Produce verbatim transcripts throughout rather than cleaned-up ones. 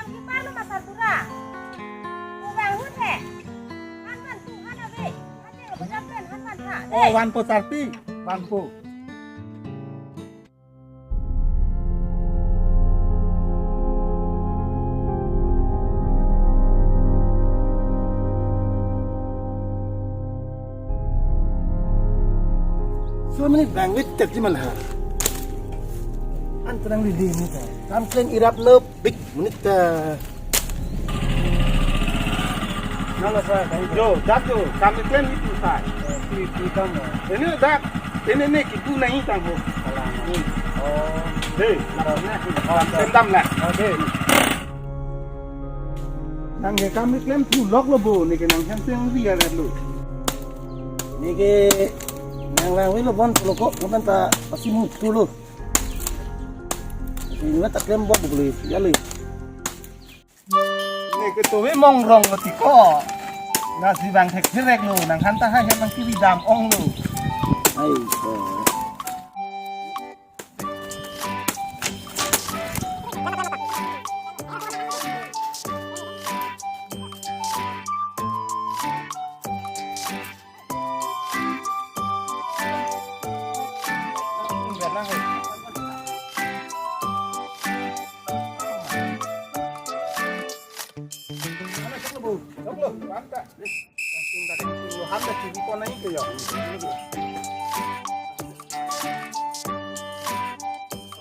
Ini parlo masar pura. Ko bang hut he. Han van tu han ave. Han je ko jam pen han van tha. Oh, vanpo sarpi, vanpo. So many language terjemahan. Antarang lili ni ta. Kam klem irap no big menit ta. Nang sa, jo, jat jo, kami klem itu sa. Di, di kamu. Ini dak, ini ni kitu nahi tang ho. Oh. Dei, oh, sendam lah. Oh, dei. Nang ke kami klem thu lok lo bo, ni ke nang hem seng ri ya lo. Ni ke nang lang wi lo bon lo ko, ko ta pasi mu tu lo. Ni ta klem bo bu lo ya lo. Ni ke tuwi mongrong lo tiko. Nasi bang thek direk lo, nang han ta hai hem nang kiri dam ong lo. Ai, ko.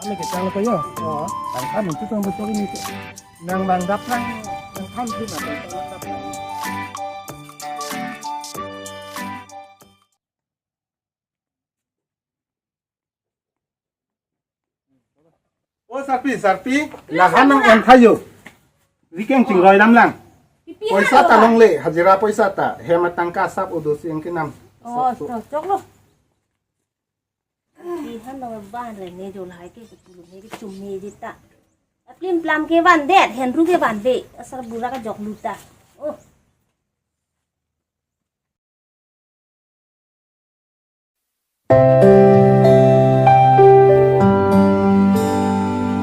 Kami ke chang ko yo. Oh, tang kami tu tang betul ini tu. Nang bang daprang, nang kam tu na, nang daprang. O sarpi, sarpi, lahan nang en thayo. Rikeng chingroi lam lang. Pipi poisa halo ta ha? Longle, hajira poisa ta. Hem atangka sap odo si ang kinam. Oh, sap to, choklo. Pipi halo ban le ne jol hai ke pulu ne ke chum ne jita. Aplim plam ke van det, henru ke van be. Asar bura ka jok luta. Oh.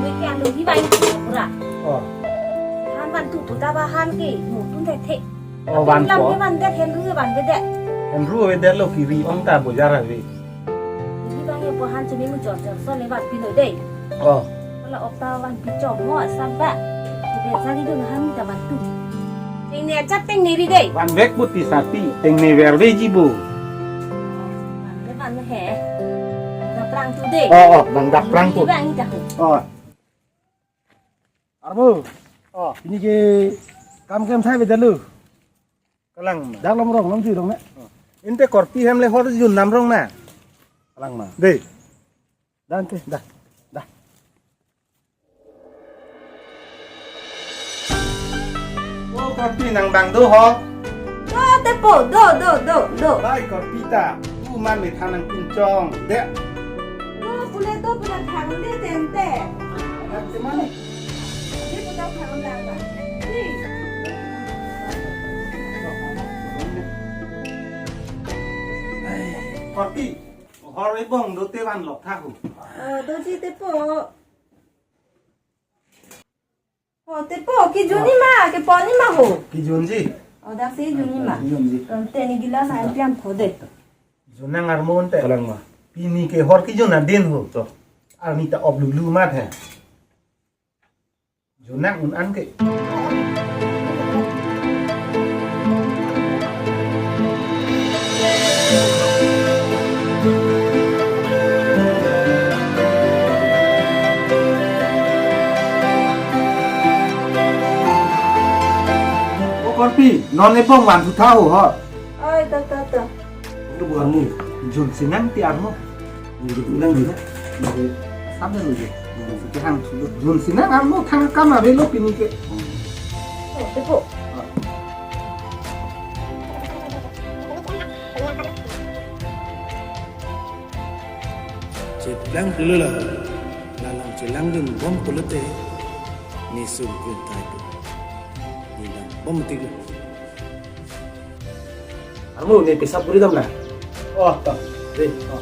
Weke anu hi bai pura. Oh. Han van tu tu ta ba han ke, mu tun the the. Oh, van lam ko. Ke van det, henru ke van det det. Henru ke det lo kiri ong ta bojar ave. Hi bai ye po han chini mu chor chor so le van pilo dei. Oh. Wala okta van pichok mo asap ba. Ibe jali dun han ta van tu. Tengne achat tengne ri dei. Van vek puti sati tengne verve ji bo. Van le van he. Daprang tu dei. Oh, oh, bang daprang tu. Bang ita hu. Oh. Armu. Oh. Ini ke kam kem thai bedalu. Kalang ma. Dak lam rong lam ji rong ne. Oh. Inte korpi hem le hor jun nam rong na. Kalang ma. Dei. Dan te, dah, dah. O korpi nang bang do ho. Do tepo, do, do, do, do. Bai korpi ta, tu man me than nang pinchong. De. Do pule do pule thang de tente. Nang te man. Di putar thang lang ba. Di. Korpi. Hor ebong do te van lok tha ho. Eh, doji tepo. Oh, tepo, kejun ni ma, kepon ni ma ho. Kejun ji. Oh, dak si jun ni ma. Kejun ji. Ram te ni gila sa pian pho de. Jun nang armon te. Kalang ma. Pini ke hor kejun adin ho. To. Arni ta op lulu mat he. Junak un an ke. O korpi, non ebong van thu tha ho ho. Oi, to, to, to. Itu bukan mu. Jun sinang ti armo. Jun sinang di. Sampai lu je. Jun sinang armo thang kam ave lo pini ke. Oh, tepo. Cheplang pulo la. Lalang chelang dun bom pulote. Ni sum kun tai tu. Ni lang bom tik. Armo ne pesa puri dam na. Oh, ta. Dei. Oh.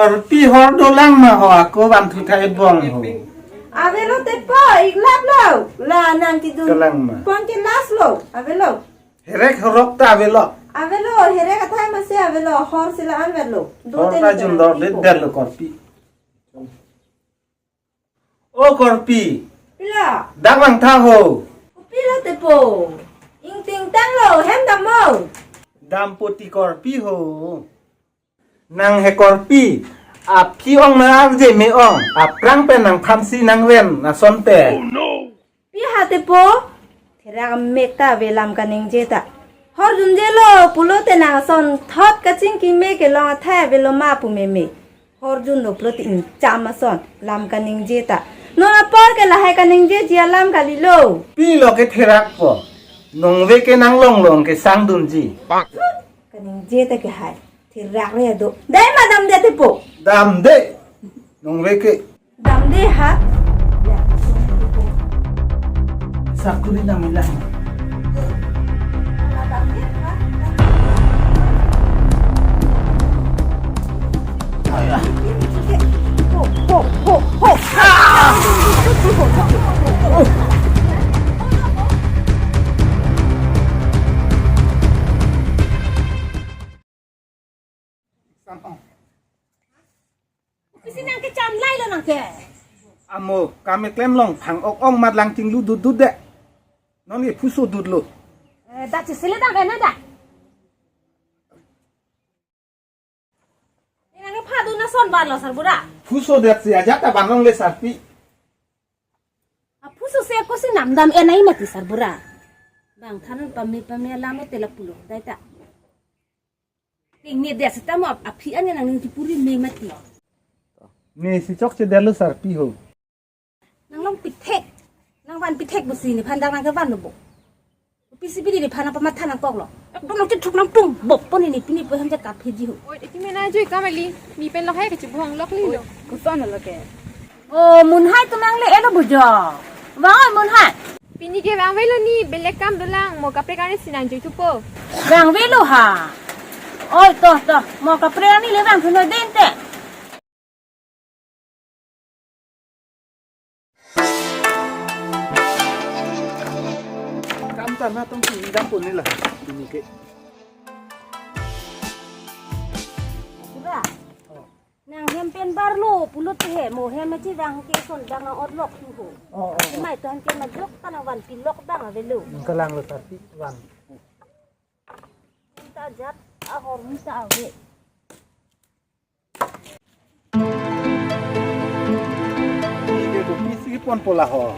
Korpi hor dolang ma ho, ako vanthu thai bong ho. Avelo tepo, iklap lo. La nang kidun. Kalang ma. Pon ke last lo. Avelo. Herek horok ta avelo. Avelo, herek athai masi avelo. Hor sila an velo. Hor ta jun dor det lo korpi. O korpi. Pilo. Dak vangtha ho. Pilo tepo. Ingting tanglo, hem damlo. Dampo ti korpi ho. Nang he korpi. Aphi ong nang arje me ong. Aphrang pen nang phansi nang ven ason pen. Pi ha tepo. Therak mek ta ave lam kaningje ta. Hor junjelo pulote nang ason thot kachingki me kelong athai avelo ma pu meme. Hor junlo pulote ingcham ason lam kaningje ta. Non apor ke lahai kaningjeji alam kalilo. Pilo ke therakpo. Nongve ke nang longlong ke sangdunji. Kaningje ta ke hai. Therak re do. Dai ma damde tepo. Damde. Nongve ke. Damde ha. Sakuri nang milang. Ho, ho, ho, ho. Pisi nang kechamlai lo nang ke. Amo, kam keklem long, phang ok ong mat lang chinglu dut dut de. Non ye phuso dut lo. Eh, dak chisile dak kena dak. Nang ke phadu na son ban lo sarbura. Phuso det si ajat ta ban longle sarpi. A phuso se kosi namdam enai mati sarbura. Bang than pame pame alam te lapulo. Dai ta. Ting ni dia sita mo aphi an nang ning chipuri me mati. Ni si chokche det lo sarpi ho. Nang long pithek. Nang van pithek pusi nephan dak nang kevan lo bo. Pisi pidi nephan apa matha nang koklo. Ekdom nang chithuk nang tung bop pon ini pini po hem jat kaphe ji ho. Oi, iti mena jui kamali. Mi pen lo hai kachibuhang lok li lo. Koson lo ke. O Munhai atum nangle-et lo bujo. Vang oi Munhai. Pini ke vangvelo ni belek kam dolang mo kaprek arni si nang jui thupo. Vangvelo ha. Oi to to mo kaprek arni le vangthunon dente. Kam ta na tong si idam pon ni la. Pini ke. Pura. Oh. Nang hem pen barlo pulote he mo hem achi dang ke son dang otlok tu ho. Oh, oh, oh. Mai to han ke majok ta nang van pilok dang avelo. Nang kalang lo tapi van. Minta jat ahor minta ave. Ike kopi si pon pola ho.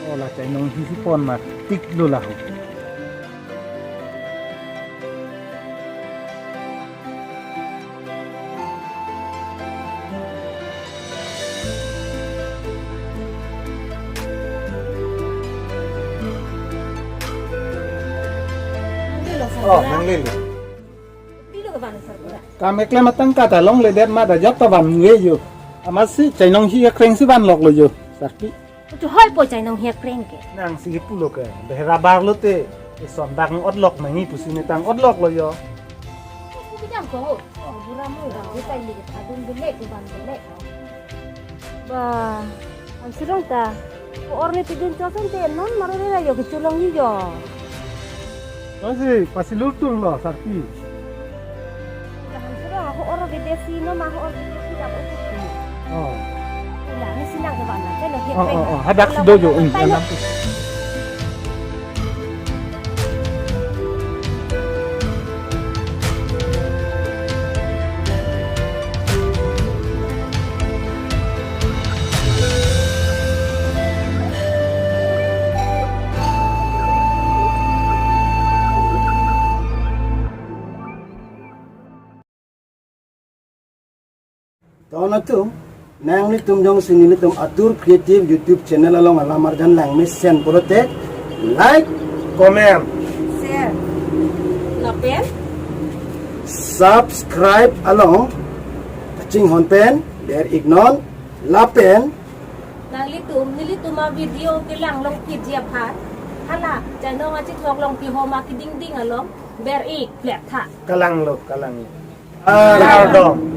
Oh, la chainong hi si pon ma tik lo la ho. Oh, nanglelo. Kam keklem atangka ta longledet ma da jok ta van nge jo. Amatsi chainong hi akreng si vanlok lo jo. Sarpi. Chu hoi po chainong hi akreng ke. Nang si pulo ke. Behera bar lote. Eson dang otlok mangi pusi ne tang otlok lo jo. Ku bidang ko. Bura mu dang utai ni ke thadun belek, ku van belek. Ba, Hamsirong ta. Ko-or le pidun chosen te non maro le rayo kecholong ni jo. Pasi, pasi lutur lo, sarpi. Ba Hamsirong, ko-or bidesi no ma ko-or bidesi dap utuk ni. Oh. Ulang ni sinang ke bana, kan lo. Oh, oh, oh, hadak si dojo, um, anam. Ton atum, nanglitum jongsi nelitum Atur Creative YouTube channel along alam arjan langmesen pulote, like, comment, share, lapen subscribe along kachinghon pen ber-iknon lapen nanglitum nelitum avideo kelang longpitji aphan hala chainong achithok longpi homa kedingding along ber-ik plet tha. Kalanglo, kalanglo. Kardom.